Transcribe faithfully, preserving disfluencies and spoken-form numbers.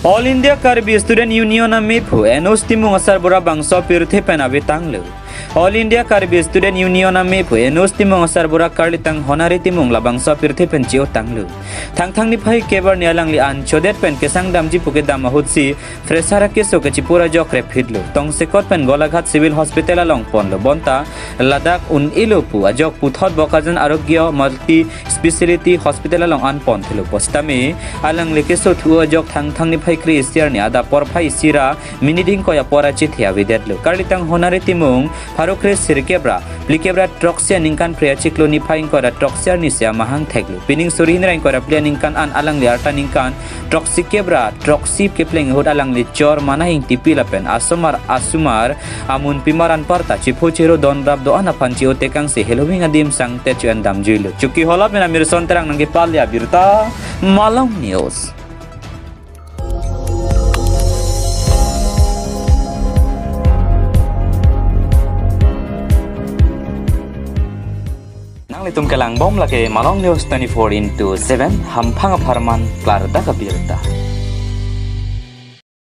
All India Karbi Student Union amephu Enos Timung asarbura bangso pirthe pen ave tanglo. All India Karbi Student Union amephu Enos Timung asarbura Karlitang Honari Timung labangso pirthe pen chi-o tanglo. Thangthang niphai kep arni alangli an chodet pen kesang damji pu kedam ahutsi fresher akeso kachipura ajok rephitlo. Tongsekot pen Golaghat Civil Hospital along ponlo bonta ladak un-elo pu ajok puthot Bokajan Arogya Multi Speciality Hospital along an ponthelo. Positame alangli keso thu ajok Thangthang niphai kre-isi arni adap porphai isi ra minit ingkoi apor achethe avedetlo. Karlitang Honari Timung pharo kre sirkep ra phlikep ra throksi aningkan phre achiklo niphai ingkoi ra throksi arni si amahang theklo. Pining suri hini ra ingkoi ra phli aningkan an alangli arta ningkan throksi kep ra throksi kepleng ahut alangli chor Mana Ingtipi lapen asomar asomar amun pimar anparta chiphu chiru donrap do-an aphan chi-o tekangsi heloving adim sangtet chu-en damjuilo. Chuki Holap pen Amirson Terang nangkepale abirta Malong News. Nanglitum kelangbom lake Malong News twenty-four into seven, hamphang apharman klardak abirta.